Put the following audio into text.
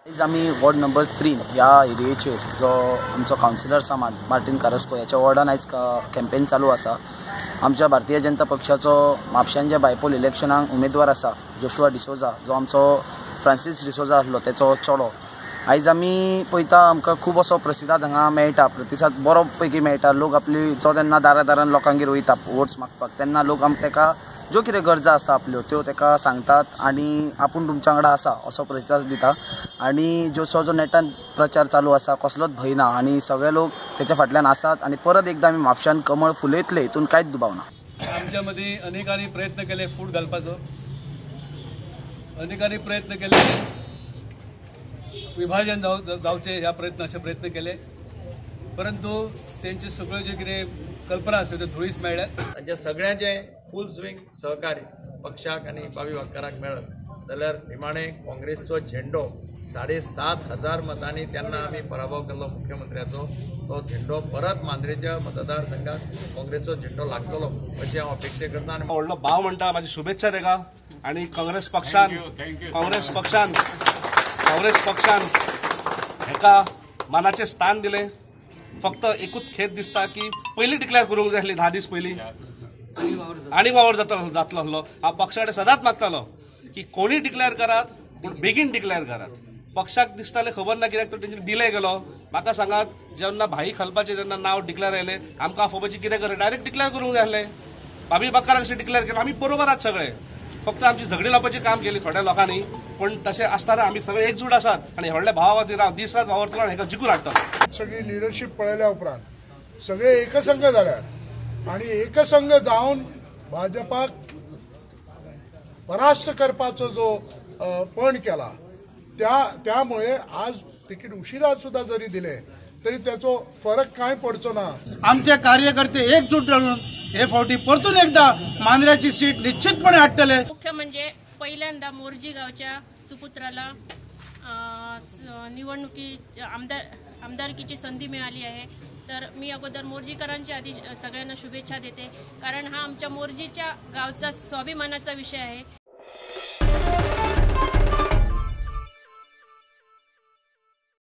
आयज आमी ward number 3 ह्या एरियेचेर जो आमचो कावन्सिलर आसा मार्टीन कारास्को ह्याच्या वॉर्डान आयज कॅम्पेन चालू आसा. आमच्या भारतीय जनता पक्षाचो म्हापशांच्या बायपोल इलेक्शनाक उमेदवार आसा जोशुआ डिसोजा, जो आमचो फ्रांसीस डिसोजा आसलो तेचो चेडो. आयज आमी पळयता आमकां खूब असो प्रतिसाद हांगा मेळटा, प्रतिसाद बरो पैकी मेळटा. लोक आपली जो तेन्ना दारा दारान लोकांगेर वयता वोट्स मागपाक तेन्ना लोक आमकां तेका ज्यो कितें गरजा आसा आपल्यो त्यो तेका सांगतात आनी आपूण तुमच्या वांगडा आसा असो प्रतिसाद दिता. आनी जो जो नेटान प्रचार चालू आसा कसलोच भंय ना आनी सगळे लोक तेच्या फाटल्यान आसात आनी परत एकदा आमी म्हापशान कमळ फुलयतले हितून कांयच दुबाव ना. आमच्या मदीं अनेकांनी प्रयत्न केले फूट घालपाचो, अनेकांनी प्रयत्न केले विभाजन जावचे ह्या प्रयत्न अशे प्रयत्न केले, परंतु तेंचे सगळ्यो जे कितें कल्पना आसल्यो त्यो धुळीस मेळ्ळ्या. तांच्या सगळ्यांचे फूल स्विंग सहकार्य पक्षाक आनी बाबी वाक्काराक मेळत जाल्यार निमाणे काँग्रेसचो झेंडो 7,500 मतांनी तेन्ना आमी पराभव केल्लो मुख्यमंत्र्याचो, तो झेंडो परत मांद्रेच्या मतदारसंघात काँग्रेसचो झेंडो लागतलो अशी हांव अपेक्षा करता. आनी व्हडलो भाव म्हणटा म्हाजी शुभेच्छा तेका. आनी काँग्रेस पक्षान काँग्रेस पक्षान हेका मानाचें स्थान दिलें. फक्त एकूच खेद दिसता की पयलीं डिक्लेअर करूंक जाय आसली, 10 दीस पयलीं आनी वावर जातलो आसलो. हांव पक्षा कडेन सदांच मागतालो की कोणी डिक्लेअर करात पूण बेगीन डिक्लेअर करात. पक्षाक दिसतालें खबर ना कित्याक तो तेंच्यानी डिले केलो. म्हाका सांगात, जेन्ना भाई खलपाचें जेन्ना नांव डिक्लेअर आयलें आमकां आफोवपाचें कितें कर, डायरेक्ट डिक्लेअर करूंक जाय आसलें. बाबी बाकाराक कशें डिक्लेअर केलें, आमी बरोबर आसात सगळे, फक्त आमची झगडी लावपाचें काम केली थोड्या लोकांनी, पूण तशें आसतना आमी सगळे एकजूट आसात आनी व्हडल्या भावा खातीर हांव दीस रात वावरतलो आनी हेका जिखून हाडटलो. सगळी लिडरशीप पळयल्या उपरांत सगळे एकसंघ जाल्यात आनी एकसंघ जावन भाजपाक परास्त करपाचो जो पण केला त्यामुळे आज तिकीट उशिरा सुद्धा जरी दिले तरी त्याचो फरक काय पडचो ना. आमचे कार्यकर्ते एकजूट राहून हे फावटी परतून एकदा मांद्र्याची सीट निश्चितपणे हाडटले. मुख्य म्हणजे पहिल्यांदा मोरजी गावच्या सुपुत्राला निवडणुकी आमदारकीची संधी मिळाली आहे. तर मी अगोदर मोरजीकरांच्या आधी सगळ्यांना शुभेच्छा देते, कारण हा आमच्या मोरजीच्या गावचा स्वाभिमानाचा विषय आहे.